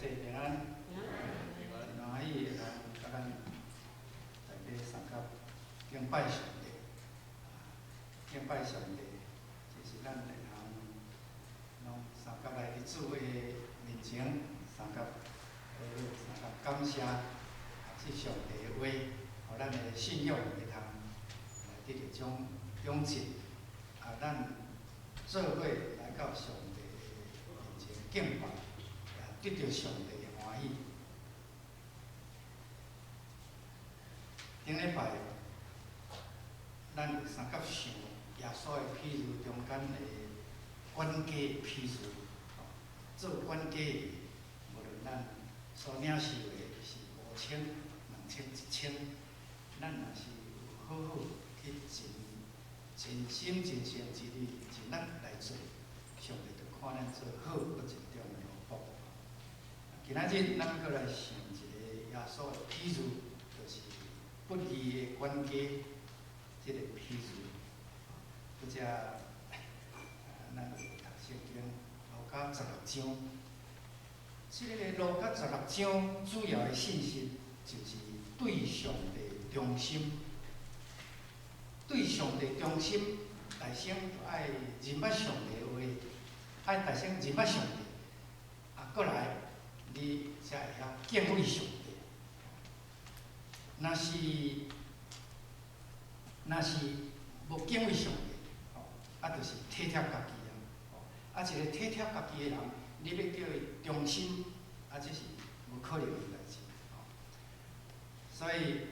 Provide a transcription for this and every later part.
姊平安，真歡喜會當佮咱大家相佮敬拜上帝。敬拜上帝，就是咱會通攏相佮來佇主的面前，相佮相佮感謝，這上帝的話，予咱的信仰會通來得著長長進。啊，咱做伙來到上帝的面前敬拜，也得著上帝的歡喜。頂禮拜，咱有相佮想耶穌的譬喻中間的管家的譬喻，做管家的，無論咱所領受的是5千、2千、1千，咱若是有好好去盡盡心、盡性、盡力、盡力來做，上帝就看咱做好閣盡忠的奴僕。今仔日咱閣來想一個耶穌的譬喻，就是不義的管家這個譬喻。拄才咱有讀聖經路加十六章，這個路加十六章主要的信息就是對上帝忠心，對上帝忠心，大先就愛認捌上帝的話，愛大先認捌上帝，啊，閣來你才會曉敬畏上帝。若是無敬畏上帝，吼，啊，就是體貼家己啊，吼，啊，一個體貼家己的人，你欲叫伊忠心，啊，這是無可能的代誌，吼。所以，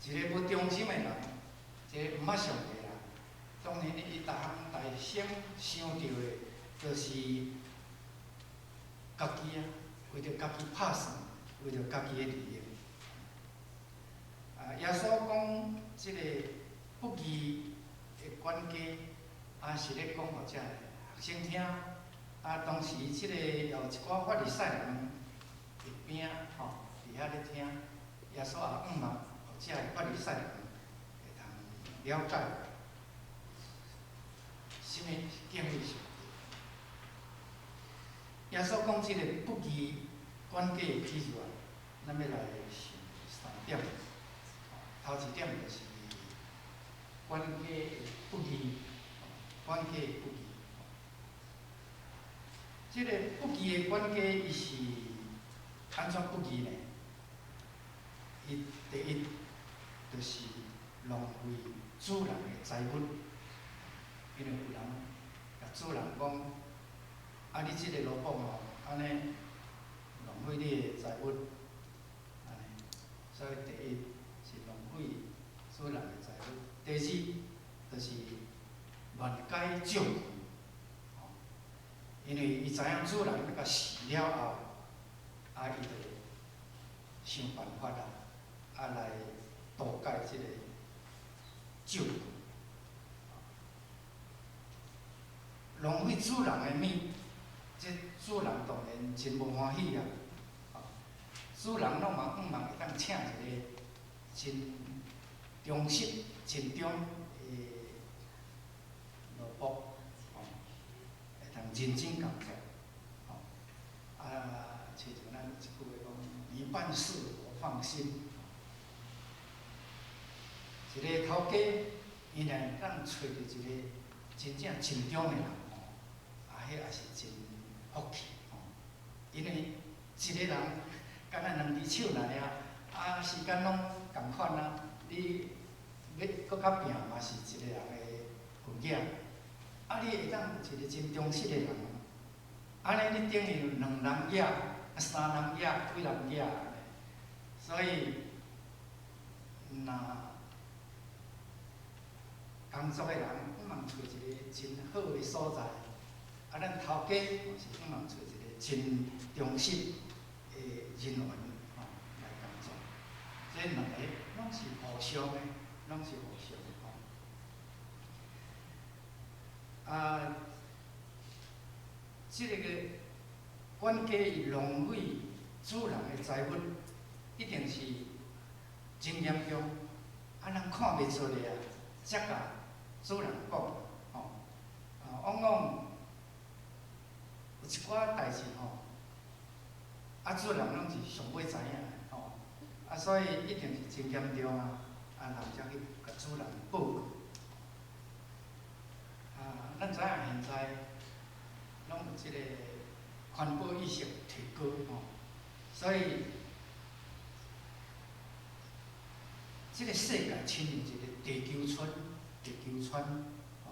一個無忠心的人，一個毋捌上帝的人，當然伊逐項代先想著的，就是家己啊，為著家己拍算，為著家己的利益。啊，耶穌講這個不義的管家，也是咧講予這學生聽。啊，當時這個也有一寡法利賽人佇邊仔吼，佇遐咧聽。耶穌也向望予這個法利賽人會通了解，啥物敬畏上帝。耶穌講這個不義管家的譬喻啊，咱欲來想三點。頭一點就是管家的不義，管家的不義。這個不義的管家，伊是按怎不義呢？伊第一就是浪費主人的財物，因為有人共主人講：啊，你這個奴僕吼，按呢浪費你的財物，按呢。所以第一是浪費主人的財物，第二就是亂改賬據，因為伊知影主人欲共死了後，啊，伊就想辦法啦，啊來塗改這個賬據，浪費主人的物，這主人當然真無歡喜啊！主人攏嘛向望會當請一個真忠實、盡忠的奴僕，吼，會通認真工作，吼。啊，親像咱有一句話講：你辦事我放心。一個頭家，伊若會當揣著一個真正盡忠的人，吼，啊，彼也是真福氣，吼。因為一個人，敢若兩隻手爾爾，啊，時間攏仝款啊，你欲閣較拼嘛是一個人的份額。啊，你會當有一個真忠實的人，按呢你等於兩人額、三人額、幾人額按呢。所以，若工作的人，向望揣一個真好的所在，啊，咱頭家嘛是向望揣一個真忠實的人員吼來工作。這兩個攏是互相的，攏是互相的吼。啊，這個管家伊浪費主人的財物，一定是真嚴重，啊，人看袂出的啊，才共主人講，吼，啊，往往有一寡代誌吼，啊，主人攏是上尾知影吼，啊，所以一定是真嚴重啊，啊，人才去共主人報告。啊，咱知影現在攏有這個環保意識提高吼，所以這個世界親像一個地球村，地球村吼，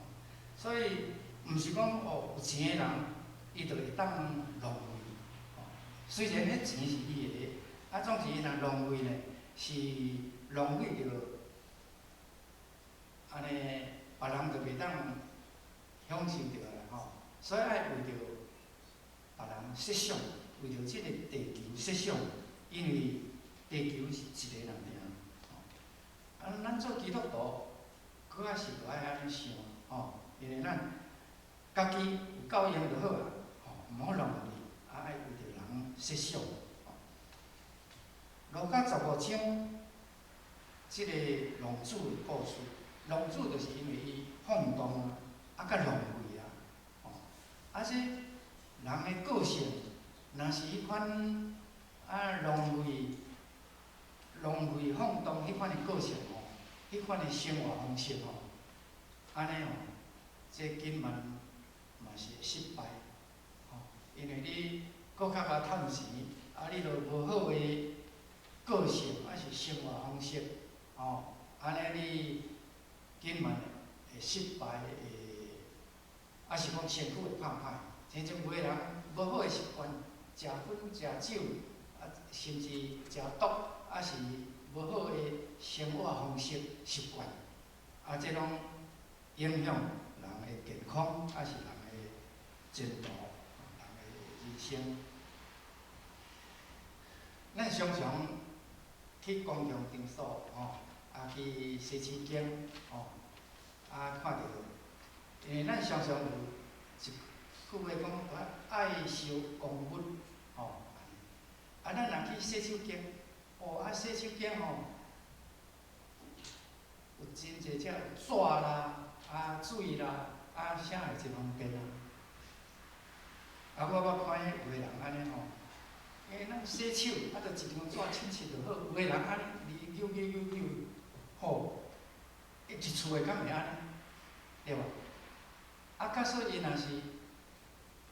所以毋是講哦有錢的人，伊就會當浪費。雖然彼錢是伊的，啊，總是伊若浪費呢，是浪費著，按呢，別人就袂當享受著啦吼。所以愛為著別人設想，為著這個地球設想，因為地球是一個人爾。啊，咱做基督徒，閣較是著愛按呢想吼，因為咱家己有夠用就好啊，吼，毋好浪費，啊，愛為著人設想。路加15章，這個浪子的故事，浪子就是因為伊放蕩啊，啊，佮浪費啊，吼，啊，這人的個性，若是彼款啊浪費、浪費放蕩彼款的個性吼，彼款的生活方式吼，按呢吼，這緊慢嘛是會失敗，吼，因為你閣較較趁錢，啊，你著無好的個性，抑是生活方式，吼，按呢你緊慢會失敗，會，抑是講身軀會拍歹。親像有的人無好的習慣，食薰、食酒，啊，甚至食毒，抑是無好的生活方式習慣，啊，這攏影響人的健康，抑是人的前途，人的人生。咱常常去公共場所，吼，啊去洗手間，吼，啊看著，因為咱常常有一句話講，愛惜公物，吼，啊，咱若去洗手間，哦，啊洗手間吼，有真濟這紙啦、啊水啦、啊啥會真方便啊。啊，我捌看彼有的人按呢吼，欸，咱洗手，啊，就一張紙拭拭就好。有的人按呢，哩扭扭扭扭，吼，一厝的敢會按呢？對無？啊，假使伊若是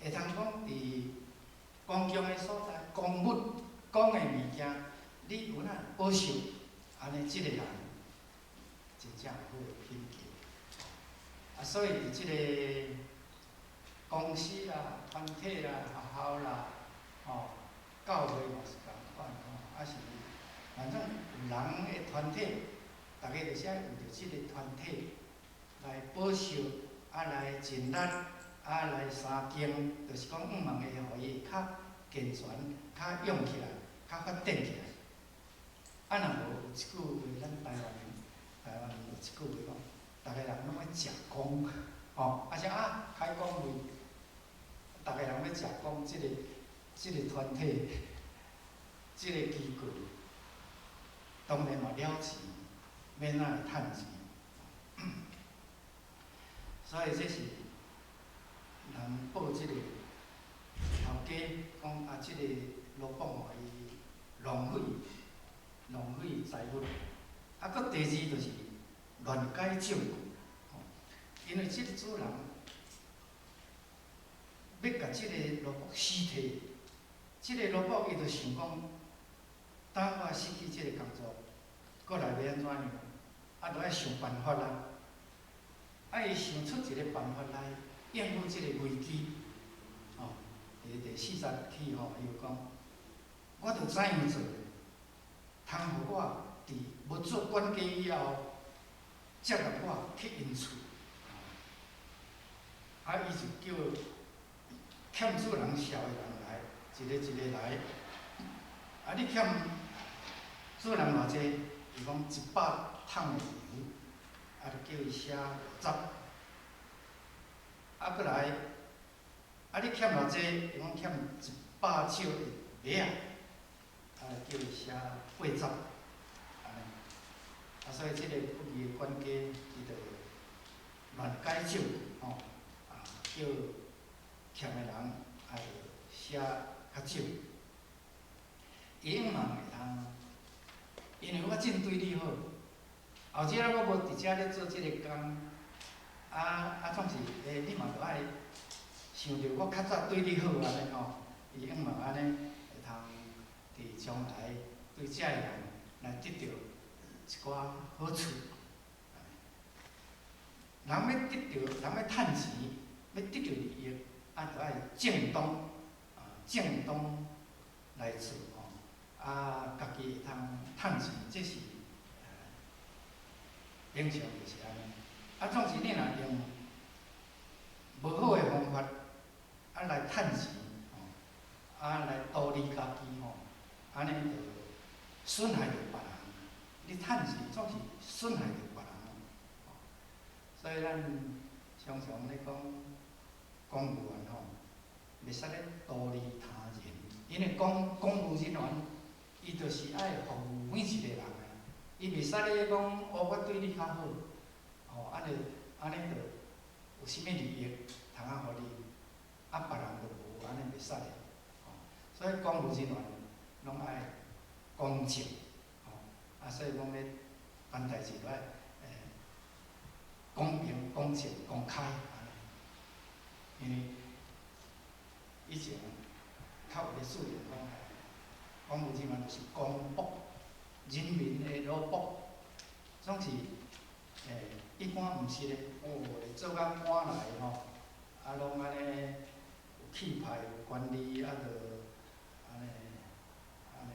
會通講佇公共的所在，公物、公的物件，你有哪保守，按呢，這個人真正有好的品格。啊，所以佇這個公司啦、團體啦、學校啦，吼，教會嘛是仝款吼，抑是反正有人的團體，逐家就是愛為著這個團體來保守，啊來盡力，啊來相敬，就是講向望會予伊較健全、較勇起來、較發展起來。啊，若無有一句話，咱台灣台灣有一句話講，逐个人攏愛食光，吼，啊啥啊開講會，逐个人欲食光這个這个團體，這个機構，當然嘛了錢，欲按怎會趁錢？所以這是人報這個頭家講啊，這個羅卜吼伊浪費浪費財物，啊，閣第二就是亂改證據，吼，因為這個主人欲共這個奴僕辭退，這個奴僕伊就想講，當我失去這個工作，過來欲按怎樣？啊，著愛想辦法啦。啊，伊想出一個辦法來應付這個危機，吼，佇第四節起吼，伊就講，我著怎樣做，通予我佇無做管家以後，接納我去𪜶厝。啊，伊就叫欠主人數的人來，一個一個來。啊，你欠主人偌濟？伊講100桶的油，啊，就叫伊寫50。啊，閣來，啊，你欠偌濟？伊講欠100石的麥仔，啊，叫伊寫80。按呢，啊，所以這個不義的管家，伊就亂改證據，吼，啊，叫欠的人愛寫較少。伊向望會通，因為我真對你好，後日我無佇遮咧做這个工，啊啊總是欸，你嘛著愛想著我較早對你好按呢吼，伊向望按呢會通佇將來對遮个人來得著一寡好處。人欲得著，人欲趁錢，欲得著利益，啊，著愛正當，啊，正當來做吼，啊，家己會通趁錢，這是平常就是按呢。啊，總是你若用無好的方法，啊來趁錢吼，啊來圖利家己吼，按呢就損害著別人。你趁錢總是損害著別人，所以咱常常咧講公務員吼，袂使咧圖利他人，因為公務人員，伊就是愛服務每一個人的，伊袂使咧講哦，我對你較好，吼，按呢按呢就有啥物利益通啊予你，啊別人就無，按呢袂使的，吼，所以公務人員攏愛公正，吼，啊所以講咧辦代誌都愛公平、公正、公開，按呢，因為以前較有咧使用講，公務人員就是公僕，人民的奴僕，總是一般毋是咧，哦，做甲趕來吼，啊攏按呢有氣派、有權力，啊，就按呢按呢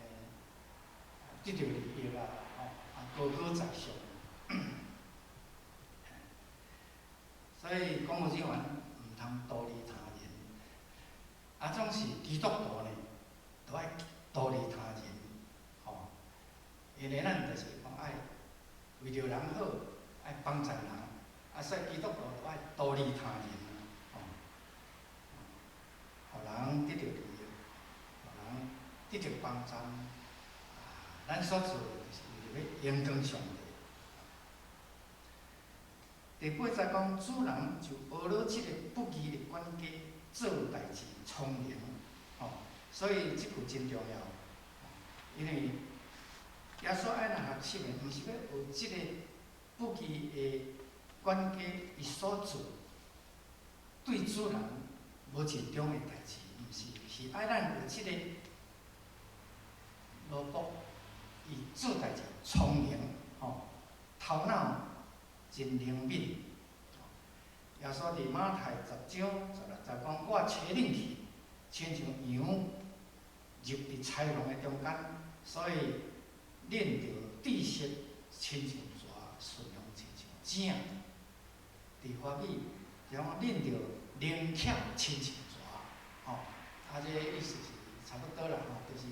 得著利益啊，吼，啊高高在上。所以公務人員毋通圖利他人，啊，總是基督徒呢，都愛圖利他人，吼，因為咱就是講愛為著人好，愛幫助人，啊，所以基督徒都愛圖利他人，吼，予人得著利益，予人得著幫助，啊，咱所做的就是為著欲榮光上帝。第八節講，主人就學了這個不義的管家做代誌聰明，吼，所以這句真重要，因為耶穌愛咱學習的，毋是欲學這個不義的管家伊所做對主人無盡忠的代誌，毋是，是愛咱學這個奴僕伊做代誌聰明，吼，頭腦真靈敏。耶穌佇馬太10章16節講：我差恁去，親像羊入佇豺狼的中間，所以恁著知識親像蛇，順良親像井。佇華語就講恁著靈巧親像蛇，吼，啊，這個意思是差不多啦，吼，就是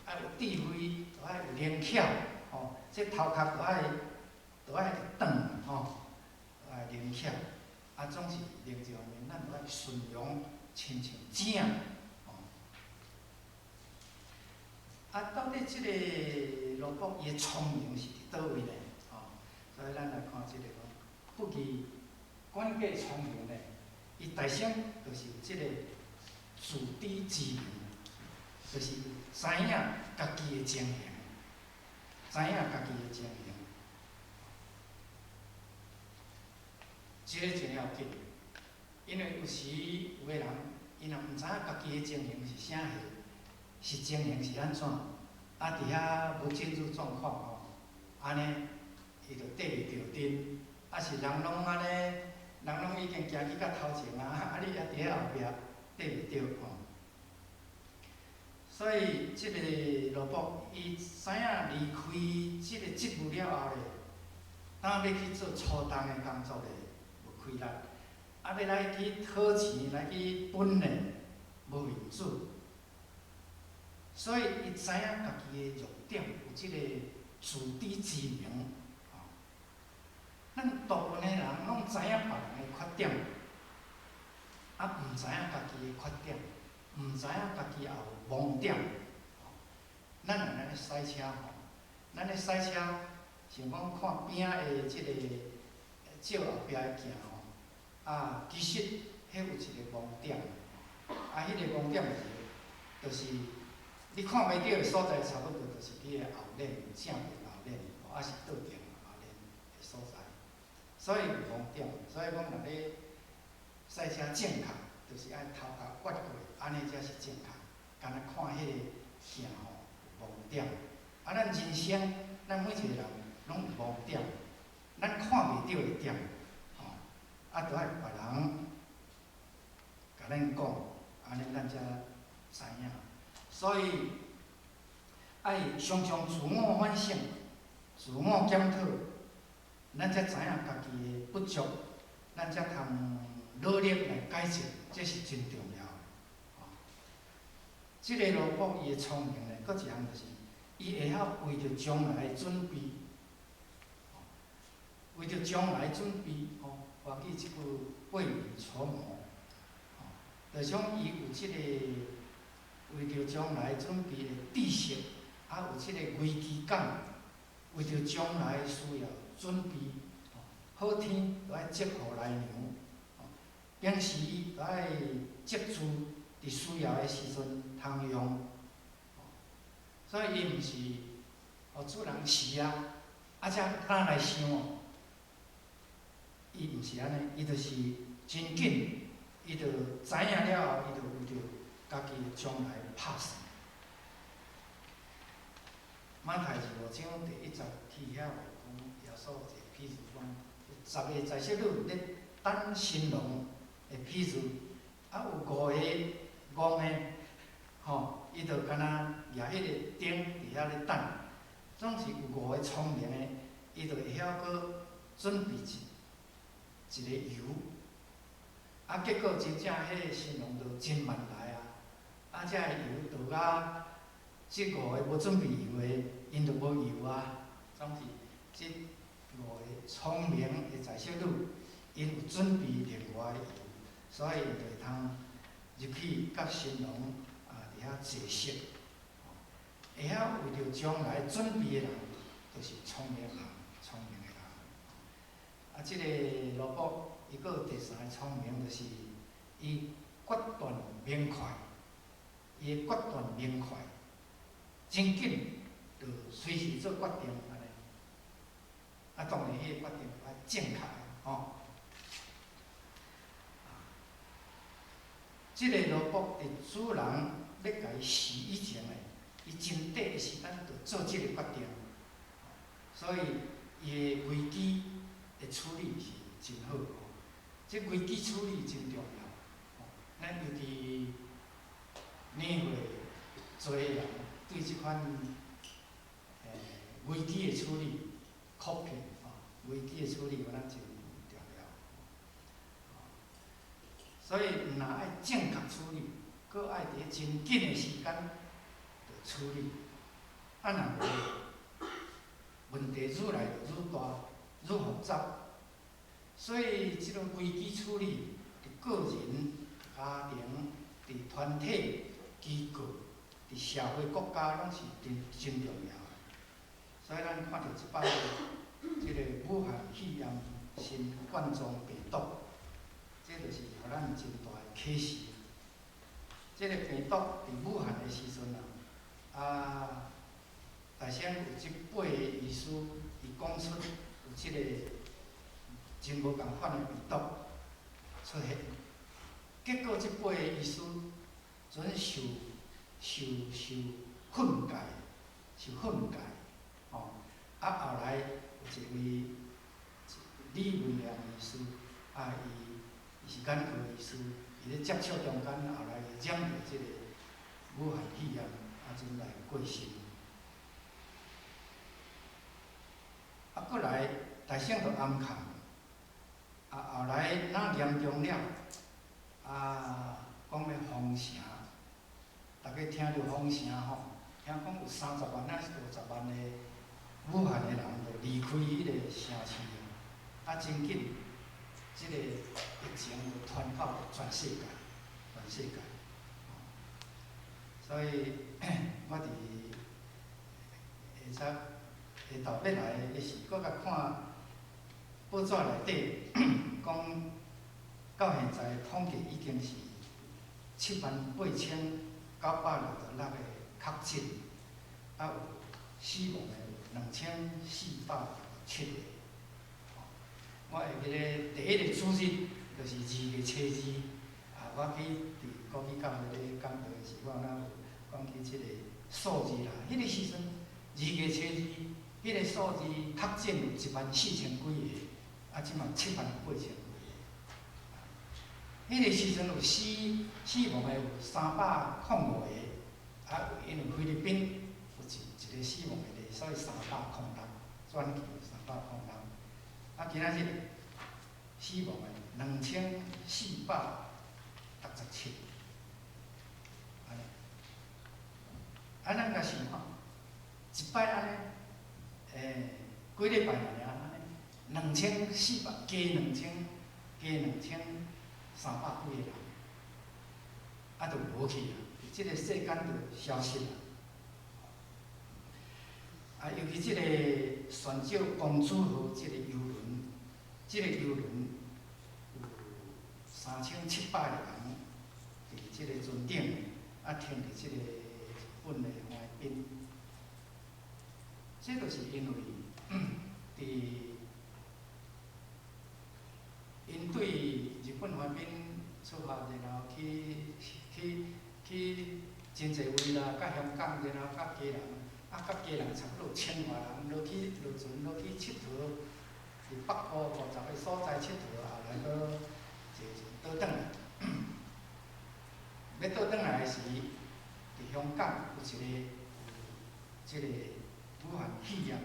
愛有智慧，著愛有靈巧，吼，這頭殼著愛會轉，吼，愛靈巧，啊，總是另一方面，咱著愛順良親像井，吼。啊，到底這個奴僕伊的聰明是佇佗位呢？吼，所以咱來看這個講，不義管家聰明呢，伊大先就是有這個自知之明，就是知影家己的情形，知影家己的情形。這個真要緊，因為有時有的人，伊若毋知影家己的情形是啥貨，是情形是按怎，啊，佇遐無進入狀況吼，按呢，伊就綴袂著陣，啊是人攏按呢，人攏已經行去較頭前啊，啊你猶佇咧後壁綴袂著吼。所以這個奴僕伊知影離開這個職務了後咧，當欲去做粗重的工作咧，無氣力，啊，欲來去討錢來去分咧，無面子。所以伊知影家己的弱點，有這個自知之明。吼，咱大部分的人攏知影別人的缺點，啊，毋知影家己的缺點，毋知影家己也有盲點。咱若咧駛車吼，咱咧駛車，想講看邊仔的這個照後壁的鏡吼，啊，其實彼有一個盲點，啊，彼個盲點是，就是你看袂著的所在，差不多就是你的後臉，正面後臉，抑是倒轉後臉的所在。所以有盲點，所以講若咧駛車正確，就是愛頭殼越過，按呢才是正確。敢若看彼個鏡吼有盲點。啊，咱人生，咱每一個人攏有盲點，咱看袂著的點，吼，啊，著愛別人共咱講，按呢咱才知影。所以愛常常自我反省、自我檢討，咱才知影家己的不足，咱才通努力來改進，這是真重要的。吼，這个羅卜伊的聰明呢，閣一項就是，伊會曉為著將來準備，為著將來準備，吼，華語這句未雨綢繆，吼，就是講伊有這個為著將來準備的知識，啊有這個危機感，為著將來需要準備，好天著愛積雨來量，平時著愛積資，佇需要的時陣通用。所以伊毋是，予主人死啊，啊才敢來想哦。伊毋是按呢，伊就是真緊，伊就知影了後，伊就為著家己的將來拍算。馬太25章第1節去遐有講耶穌有一個譬喻講，有十個才淑女咧等新郎的譬喻，啊有五個戇的，吼，伊就敢若舉彼個燈佇遐咧等，總是有五個聰明的，伊就會曉閣準備一一個油，啊結果真正彼個新郎就真慢來啊，啊這个油倒甲這五個無準備油的，𪜶就無油啊。總是這五個聰明的才淑女，𪜶有準備另外的油，所以𪜶就會通入去佮新郎啊佇遐坐席。會曉為著將來準備的人，就是聰明人，聰明的人。啊，這个羅卜伊閣有第三个聰明，就是伊決斷明快，伊的決斷明快，真緊就隨時做決定按呢。啊，當然彼个決定愛正確的吼。這个羅卜佇主人欲共伊死以前的，伊真短的時間就做這个決定，所以伊的危機的處理是真好。這危機處理真重要。咱尤其年歲濟的人，對這款危機的處理，coping 吼，危機的處理，有咱真重要。所以毋若愛正確處理，閣愛佇真緊的時間就處理，啊若無問題愈來愈大、愈複雜。所以這個危機處理，佇個人、家庭、佇團體、機構、佇社會、國家，攏是真真重要的。所以咱看著這擺這個武漢肺炎新冠狀病毒，這就是予咱真大的啟示。這個病毒佇武漢的時陣啊，啊，大先有這八個醫師，伊講出有這個真無仝款的病毒出現，結果這八個醫師準受受受訓誡，受訓誡，吼，啊後來有一位李文亮醫師，啊伊伊是眼科醫師，伊咧接觸中間，後來伊染著這個武漢肺炎，啊陣來過身。啊，閣來大聖就暗崁，啊後來若嚴重了，啊講欲封城，逐家聽著封城吼，聽講有30萬抑是50萬个武漢的人就離開彼個城市，啊真緊，這個疫情就傳到全世界，全世界。所以我佇下晝下晝欲來的時，閣共看報紙內底講，到現在統計已經是78,966個確確診，啊有死亡的有2467個。我會記得第一个主日，就是2月初2，啊，我去佇國語教會咧講道的時，我若有講起這個數字啦。彼個時陣，2月初2，彼個數字確診有1萬4千幾個，啊，這馬7萬8千幾個。彼個時陣有死亡的有305個，啊，因為菲律賓有一個死亡的例，所以306，轉去306。啊，今仔日死亡的2467，按呢，啊，咱共想看，一擺按呢，幾禮拜爾按呢，2400加兩千加2300幾个人，啊，就無去啊，佇這个世間就消失啦。啊，尤其這个璇石公主號這个郵輪，這个郵輪有3700個人佇這个船頂，啊，停佇這个日本的海濱。這就是因為佇𪜶對日本海濱出發，然後去真濟位啦，佮香港，然後佮基隆。啊，佮基隆差不多有千外人落去落船落去𨑨迌，佇北部50個所在𨑨迌，後來閣坐船倒轉來。欲倒轉來的時，佇香港有一个有這个武漢肺炎的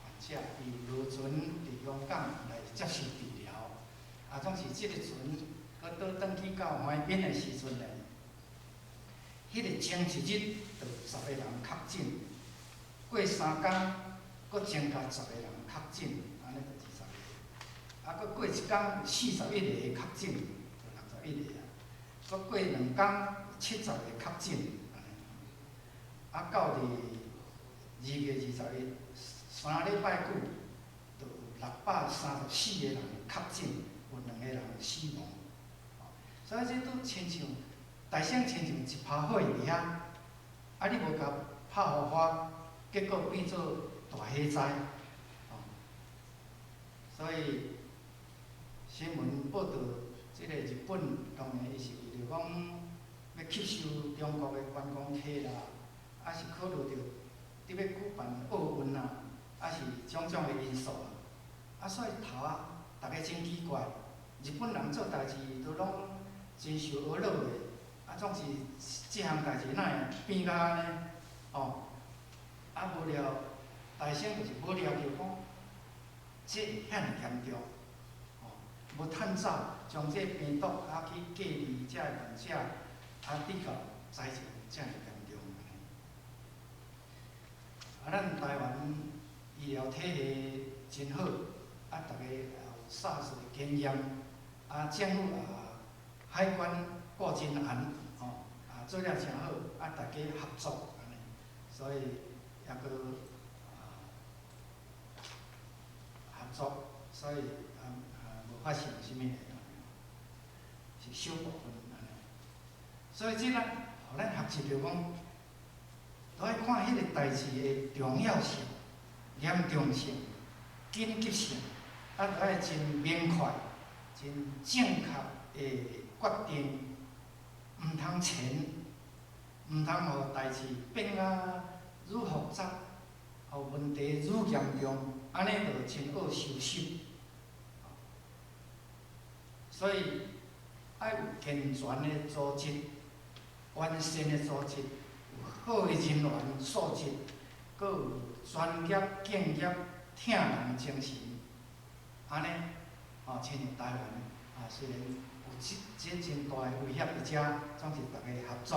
患者，伊落船佇香港來接受治療，啊，總是這个船閣倒轉去到海邊的時陣呢，彼个前一日就有十個人確診，過3工，閣增加十個人確診，按呢就20個。啊，閣過一工41個確診，就61個啊。閣過2工70個確診，按呢。啊，到佇2月21，3禮拜久，就有634個人確診，有兩個人死亡。所以這拄親像大聲親像一泡火佇遐，啊，你無共拍予火，結果變做大火災，哦。所以新聞報導，這个日本當然伊是為著講欲吸收中國的觀光客啦，啊是考慮著佇欲舉辦奧運啊，啊是種種的因素啊，啊所以頭仔逐家真奇怪，日本人做代誌都攏真受呵咾的。啊，總是這項代誌哪會變甲按呢？哦，啊無聊，大聲就是無料著講，這遐爾嚴重，哦，無趁早將這病毒啊去隔離這个患者，啊，直到災情遮爾嚴重按呢。啊，咱台灣醫療體系真好，啊，逐家也有 SARS 的經驗，啊，政府也海關顧真嚴，吼，啊，做了誠好，啊，大家合作按呢，所以抑閣啊合作，所以啊啊無發生啥物的，是小部分按呢。所以這咱，予咱學習著講，都愛看彼个代誌的重要性、嚴重性、緊急性，啊，都愛真明快、真正確的決定，毋通延，毋通予代誌變啊愈複雜，予問題愈嚴重，按呢就真惡收拾。所以愛有健全的組織、完善的組織，有好的人員素質，閣有專業、敬業、疼人的精神，按呢，吼，親像台灣啊，雖然有這真大的威脅佇遮，總是逐家合作，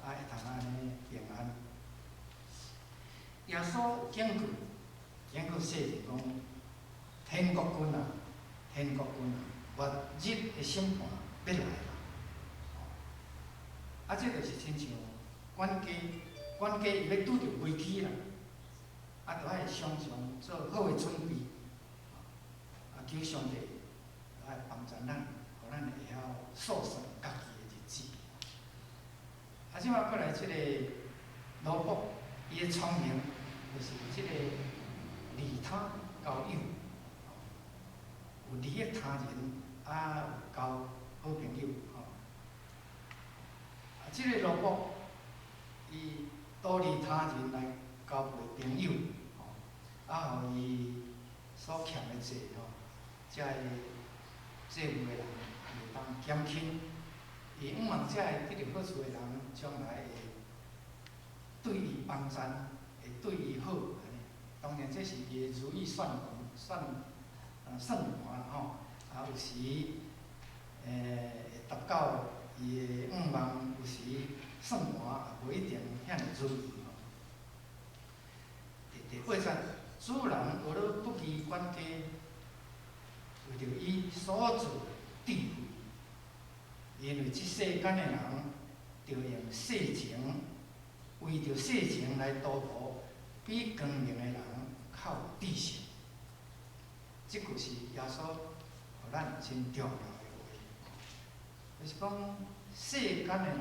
啊，會通按呢平安。耶穌警告世人講：天國近啊，天國近啊，末日的審判欲來啦！啊，這就是親像管家，管家伊欲拄著危機啦，啊，著愛常常做好的準備，啊，求上帝來幫助咱，予咱會曉數算家己的日子。啊，啊，這擺過來這個奴僕，伊的聰明就是這個利他交友，有利益他人，啊，有交好朋友，吼。啊，這個奴僕，伊多利他人來交陪朋友，吼，啊，予伊所欠的債吼，這个債務的人會當減輕。伊向望這个得著好處的人，將來會對伊幫贊，會對伊好，按呢。當然這是伊的如意算盤，算盤吼。啊，有時會達到伊的願望，有時算盤也無一定遐爾如意吼。第八節，主人為了不義管家，為著伊所做的智慧，因為這世間的人，著用世情，為著世情來圖謀，比光明的人較有知識。這句是耶穌予咱真重要的話，就是講世間的人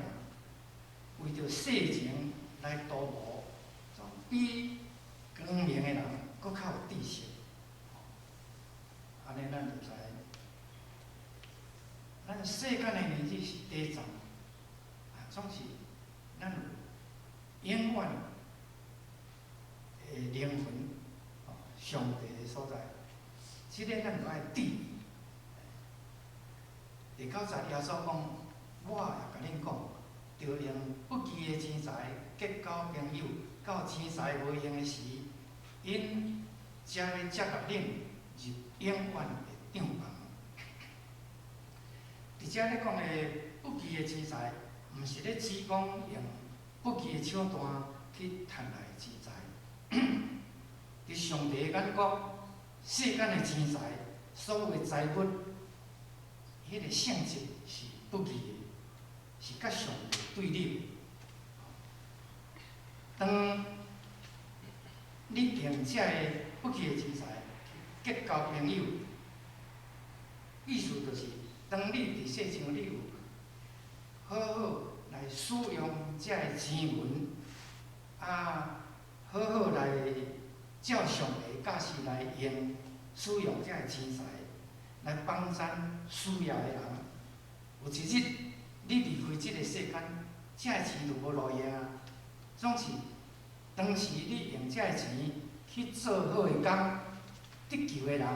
為著世情來圖謀，總比光明的人閣較有知識。按呢，咱就知，咱世間的日子是短暫，啊，總是咱有永遠的靈魂，上帝的所在，這个咱就愛注意。第九節耶穌講：我也共恁講，著用不義的錢財結交朋友，到錢財無用的時，𪜶才欲接納恁入永遠的帳棚。佇遮咧講的不義的錢財，毋是咧指講用不義的手段去趁來的錢財。佇上帝的眼光，世間的錢財，所有的財物，彼個性質是不義的，是佮上帝對立的。當你用這个不義的錢財結交朋友，意思就是，當你佇世上你有好好來使用這个錢銀，啊，好好來照上帝教示來用使用這个錢財，來幫贊需要的人。有一日你離開這个世間，這个錢就無路用啊。總是當時你用這个錢去做好的工，得救的人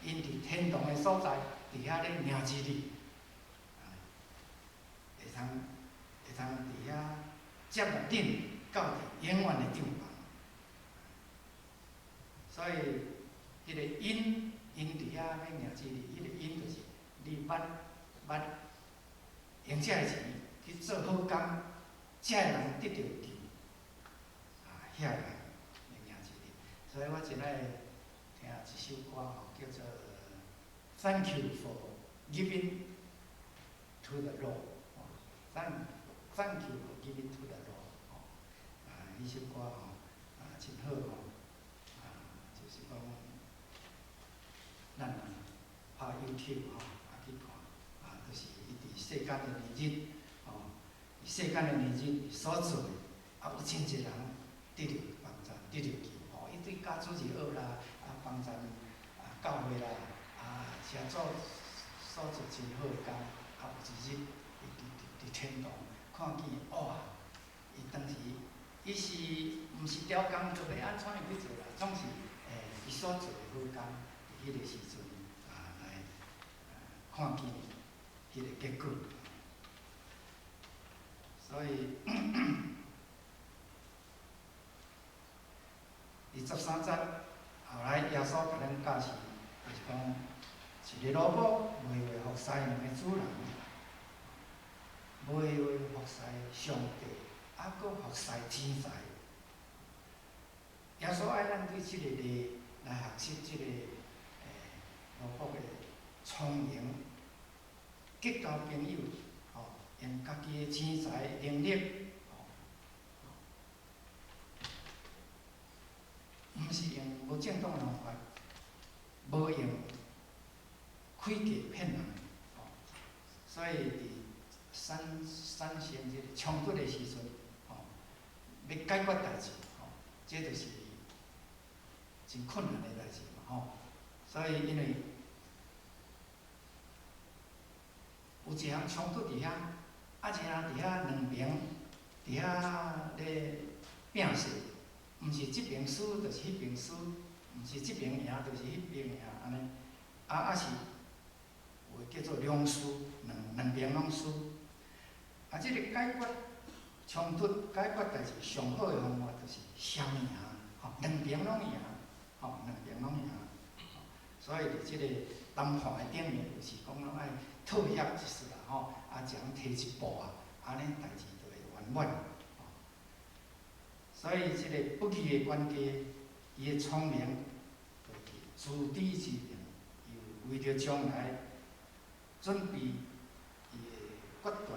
，𪜶佇天堂的所在，佇遐咧迎接你，會通佇遐接納恁到佇永遠的帳棚。所以，彼個𪜶，𪜶佇遐欲迎接你，彼個𪜶就是你捌捌用這个錢去做好工，這个人得著救，啊，遐个人會迎接你。所以我真愛聽一首歌吼，叫做《Thank You for Giving to the Lord》，Thank you for giving to the Lord，吼，啊，彼首歌吼，啊，真好吼，啊，就是講，咱拍 YouTube 吼，啊去看，啊，就是伊佇世間的年日，吼，世間的年日所做的，啊，有真濟人得著幫助，得著救，吼，伊對教主日學啦，啊，幫贊啊教會啦，啊，誠做所做真好的工，啊，有一日伊佇天堂看見，哇！伊當時伊是毋是刁工，就欲按怎樣去做啦？總是伊所做的好工，佇彼個時陣啊來看見彼個結果。所以，第13節，後來耶穌共咱教示，就是講一個奴僕袂會服侍兩个主人，袂會服侍上帝，啊，閣服侍錢財。耶穌愛咱對這個例來學習這個奴僕的聰明，結交朋友，吼，用家己的錢財能力，吼，毋是用無正當的方法，無用詭計騙人，吼，所以佇產生這个衝突的時陣，吼，欲解決代誌，吼，這就是真困難的代誌嘛，吼。所以因為有一項衝突佇遐，啊，一項佇遐兩爿佇遐咧拚勢，毋是這爿輸，就是彼爿輸，毋是這爿贏，就是彼爿贏，按呢，啊是有的叫做兩輸，兩兩爿攏輸。啊，這个解決衝突、解決代誌上好的方法就是雙贏，吼，兩爿攏贏，吼，兩爿攏贏。所以佇這个談判的頂面，有時講攏愛妥協一絲啦，吼，啊，一人退一步啊，按呢代誌就會圓滿。所以這个不義的管家，伊的聰明，就是自知之明，伊為著將來準備伊的決斷的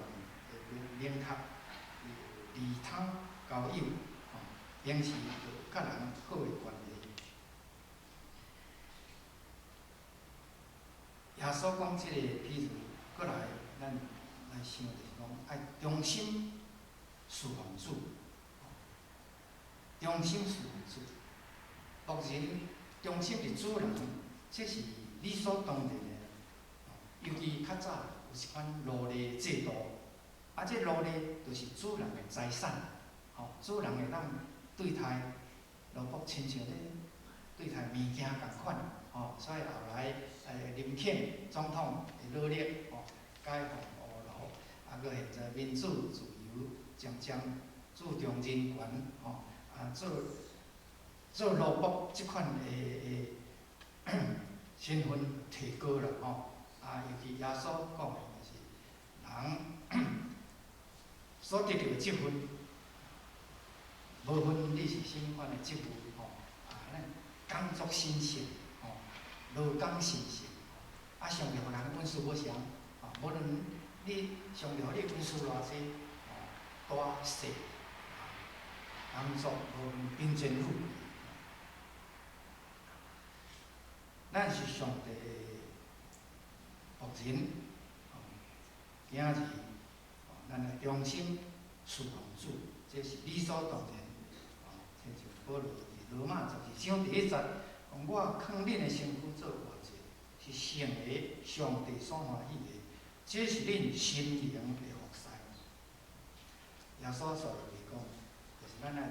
明確，伊有利他交友，吼，平時就佮人好的關係。耶穌講這个譬喻，過來咱來想就是講，愛忠心事奉主，忠心事奉主。僕人忠心佇主人，這是理所當然的。尤其較早有一款奴隸制度，啊，這奴隸就是主人的財產，吼，主人會當對待奴僕親像咧對待物件仝款，吼，所以後來林肯總統的努力，吼，解放烏奴，啊，閣現在民主自由漸漸注重人權，吼，啊，做做奴僕這款的的身份提高啦，吼，啊，尤其耶穌講的就是人所得著的職分，無分你是啥物款的職務，吼，啊，咱工作神聖，吼，勞工神聖，啊，上帝予人恩賜無相，吼，無論你上帝予你恩賜偌濟，吼，大細，工作無論貧賤富貴，咱是上帝的僕人，吼，囝兒，咱愛忠心事奉主，這是理所當然。吼，親像保羅佇羅馬12章第一節，講我囥恁的身軀做活祭，是聖的，上帝所歡喜的，這是恁心靈的服侍。耶穌煞落去講，就是咱愛佇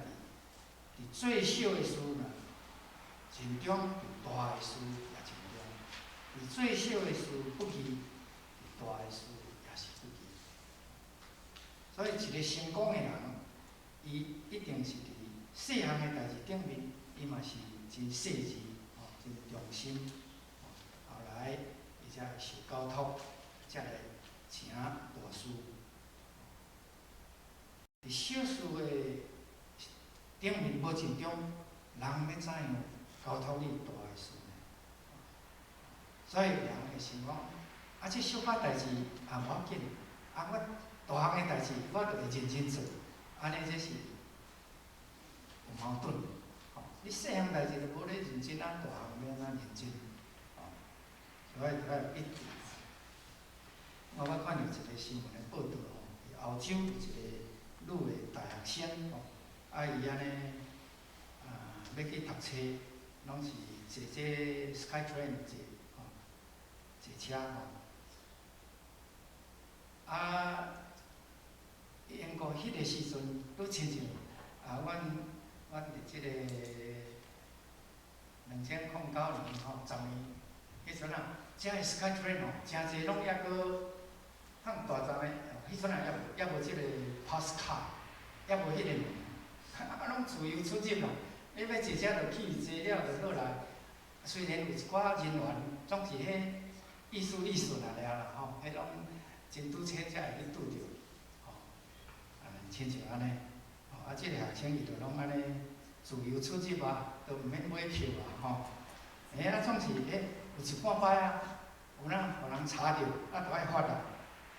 佇最小的事呢，盡忠；佇大的事也盡忠。佇最小的事不義，佇大的事也是不義。所以，一个成功的人，伊一定是佇細項的代誌頂面，伊嘛是真細緻，吼，真忠心。後來，伊才會受交託，才來成大事。佇小事的頂面無盡忠，人欲怎樣交託你大的事呢？所以人會想講，啊，這小可代誌也無要緊，啊，我大項的代誌我就會認真做，按呢這是有矛盾的。吼，你細項代誌都無咧認真，啊，大項欲按怎認真？吼，所以著愛一致。我捌看著一个新聞的報導吼，佇歐洲有一个女的大學生吼，啊，伊按呢啊，欲去讀冊，攏是坐這 SkyTrain 坐吼，坐車吼。啊，英國彼个時陣，拄親像啊，阮佇這个2009年吼，10年，彼陣啊，遮的 SkyTrain 吼，誠濟攏猶閣通大站的，彼陣啊，猶無猶無這个 pass 卡，猶無彼个物，啊，攏自由出入咯。你欲坐車就去，坐了就落來。雖然有一寡人員，總是彼意思意思爾啦吼，彼攏真拄車才會去拄著，吼，啊，親像按呢，吼，啊，這个學生伊就攏按呢自由出入啊，都毋免買票啊，吼。欸，啊，總是欸有一半擺啊，有哪予人查著，啊，著愛罰啊，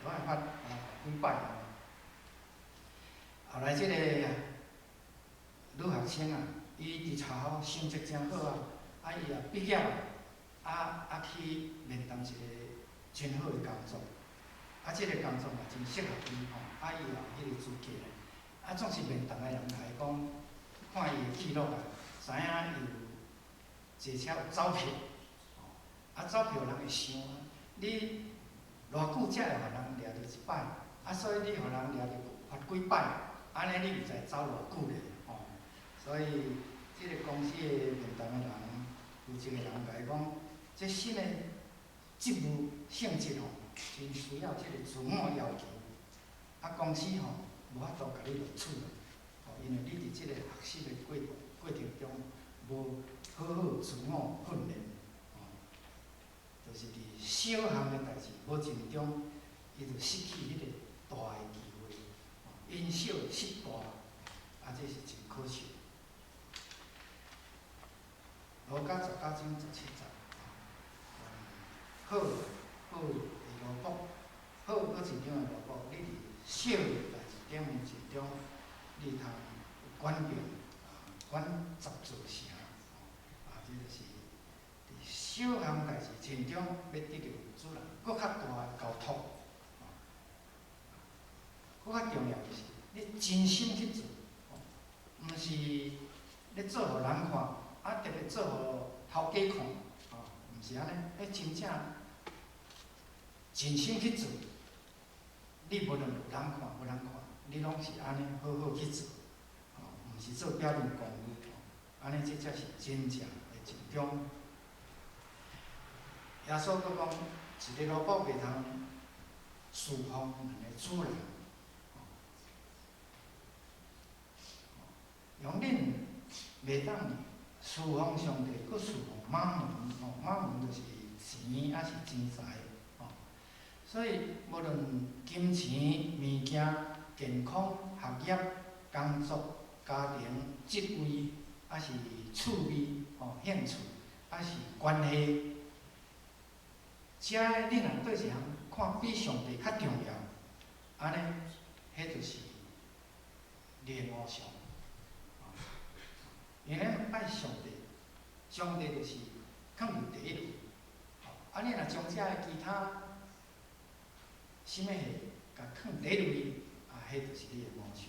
著愛罰，啊，幾擺啊。後來這個女學生啊，伊佇學校成績誠好啊，啊，伊也畢業啊，啊去面談一個真好的工作。啊，這个工作嘛真適合伊吼，啊，伊也有彼个資格咧。啊，總是面談的人共伊講，看伊的記錄啊，知影伊有坐車有走票，吼，啊，走票人會想啊，你偌久才會予人掠著一擺？啊，所以你予人掠著罰幾擺，按呢你毋知走偌久咧，吼。所以，這个公司的面談的人，負責的人共伊講，這新的職務性質吼，真需要這个自我要求。啊，公司吼無法度共你錄取啦，吼，因為你佇這个學習的過程中無好好自我訓練，吼，就是佇小項的代誌無盡忠，伊就失去彼個大的機會，吼，因小失大，啊，這是真可惜。路加19章17節，好好的奴僕，好閣一樣的奴僕，你佇小的代誌頂面盡忠，你通有權柄啊，管十座城，啊，這就是佇小項代誌盡忠，欲得著主人閣較大的交託。閣較重要就是你真心去做，毋是咧做予人看，啊，特別做予頭家看，吼，毋是按呢，彼真正盡心去做，你無論有人看無人看，你攏是按呢好好去做，吼，毋是做表面功夫，按呢這才是真正的盡忠。耶穌閣講，一個奴僕袂通侍奉兩个主人，吼，用恁袂當侍奉上帝，閣侍奉瑪門，吼，瑪門就是錢，抑是錢財，吼。所以無論金錢、物件、健康、學業、工作、家庭、職位，抑是趣味、吼興趣，抑是關係，遮你若對一項看比上帝較重要，按呢，彼就是你的偶像。因為咱拜上帝，上帝就是囥佇第一位。啊，你若將遮的其他啥物貨共囥第一位，啊，彼就是你的偶像。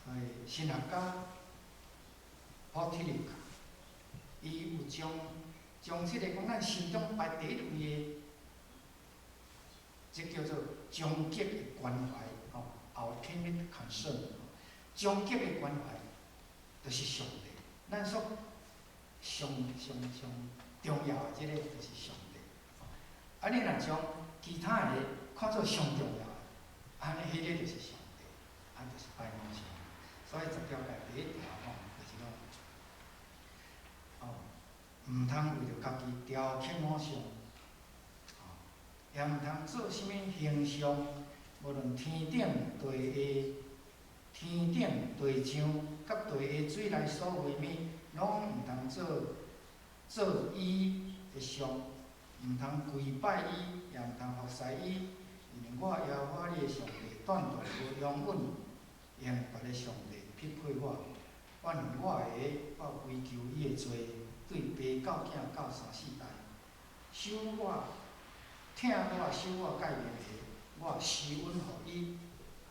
所以神學家 Paul Tillich，伊有將這個講咱心中排第一位的，這叫做終極的關懷，吼，ultimate concern，終極的關懷就是上帝。咱所上上上重要的這個就是上帝。啊，你若將其他的看做上重要的，按呢，彼个就是上帝，啊，就是拜偶像。所以十條誡第一條吼，就是講，哦，毋通為著家己雕刻偶像，吼，也毋通做啥物形象，無論天頂地下、天頂地上，佮地下水內所有的物，攏毋通做伊的像，毋通跪拜伊，也毋通服侍伊，因為我耶和華你的上帝，斷斷無容忍，用別个上帝匹配我，反而我的，我追究伊的罪，對爸到囝到三四代。守我、疼我、守我誡命的，我施恩予伊，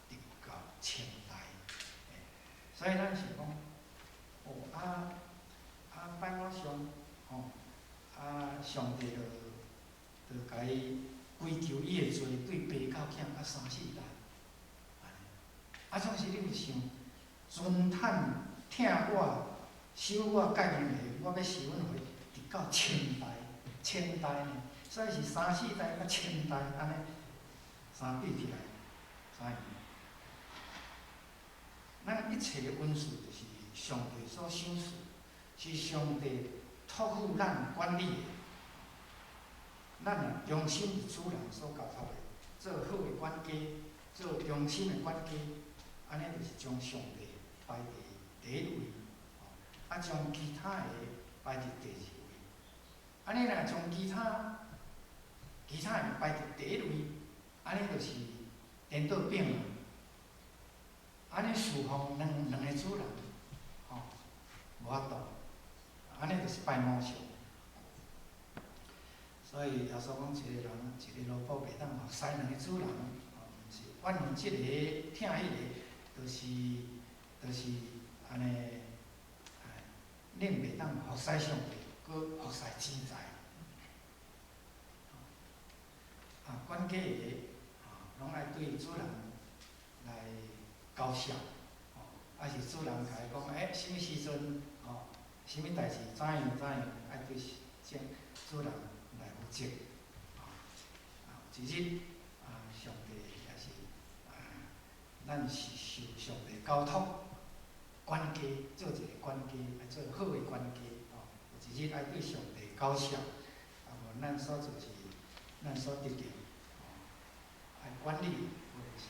直到千代。所以咱想講，哦啊啊拜偶像，吼啊上帝就共伊追究伊的罪，對爸到囝到三四代。啊，總是你有想，尊坦疼我、守我誡命的，我欲施恩予伊，直到千代，千代呢？所以是三四代佮千代按呢相比起來，知影？咱一切的恩賜就是上帝所賞賜，是上帝託付咱管理的。咱若忠心佇主人所交託的，做好的管家，做忠心的管家，按呢就是將上帝擺佇第一位，啊，將其他的擺佇第二位。按呢若將其他的擺佇第一位，按呢就是顛倒反啊！按呢侍奉兩個主人，吼，無法度，按呢就是拜偶像。所以耶穌講，一个人，一个奴僕袂當服侍兩个主人，吼，毋是怨恨這个，疼彼个，就是按呢，哎，恁袂當服侍上帝，閣服侍錢財。啊，管家的，吼，攏愛對主人來交涉，吼，抑是主人共伊講，欸，啥物時陣，吼，啥物代誌怎樣怎樣，愛對主人來負責，吼，啊，有一日，啊，上帝也是，啊，咱是受上帝交託，管家做一個管家，愛做好的管家，吼，有一日愛對上帝交涉，啊，無咱所做是，咱所得到，吼，愛管理，無論是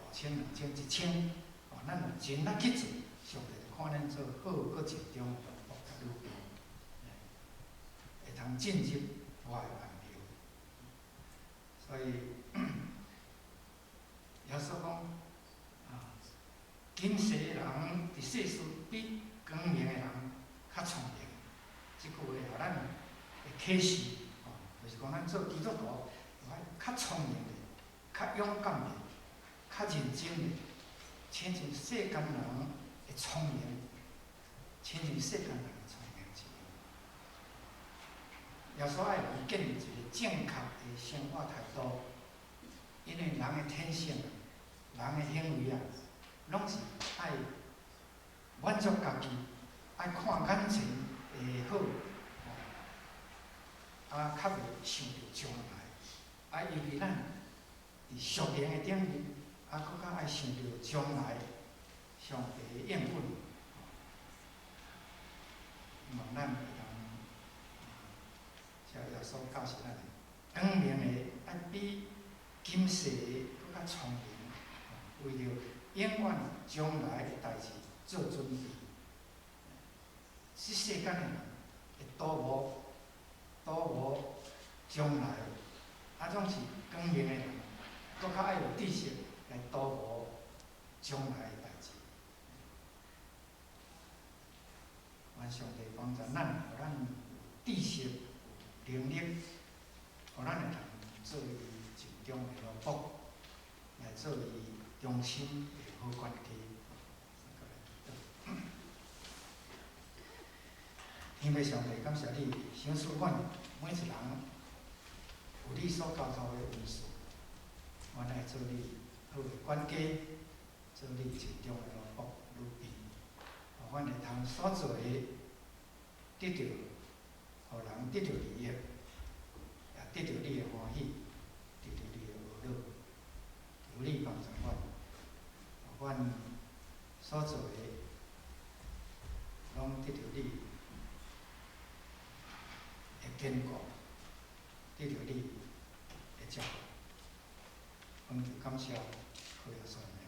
五千、兩千、一千，吼，咱有盡力去做，上帝就看咱做好閣盡忠的奴僕佮女僕，會通進入我的安樂。所以耶穌講，啊，今世的人佇世事比光明的人較聰明。這句話予咱會啟示，吼，就是講咱做基督徒，愛較聰明的、較勇敢的、較認真的，親像世間人的聰明，親像世間人的聰明一樣。耶穌愛咱建立一個正確的生活態度，因為人的天性、人的行為啊，攏是愛滿足家己，愛看眼前的好，啊，較袂想著將來。啊，尤其咱佇屬靈的頂面，啊，閣較愛想著將來上帝的應允，望咱會當，遮耶穌教示咱的，光明的愛比今世的閣較聰明，為著永遠將來的代誌做準備。這世間的人會圖謀圖謀將來，啊，總是光明的人，閣較愛有知識來圖謀將來的代誌。願上帝幫助咱，予咱有知識、有能力，予咱會通做伊盡忠的奴僕，來做伊忠心的好管家。來祈禱。天父上帝，感謝你賞賜阮每一人有你所交託的恩賜，阮愛做你好的管家，做你盡忠的奴僕、女婢，予阮會通所做的得著，予人得著利益，也得著你的歡喜，得著你的呵咾。求你幫助阮，予阮所做的攏得著你的堅固，得著你的照顧。奉求感謝，靠耶穌的名。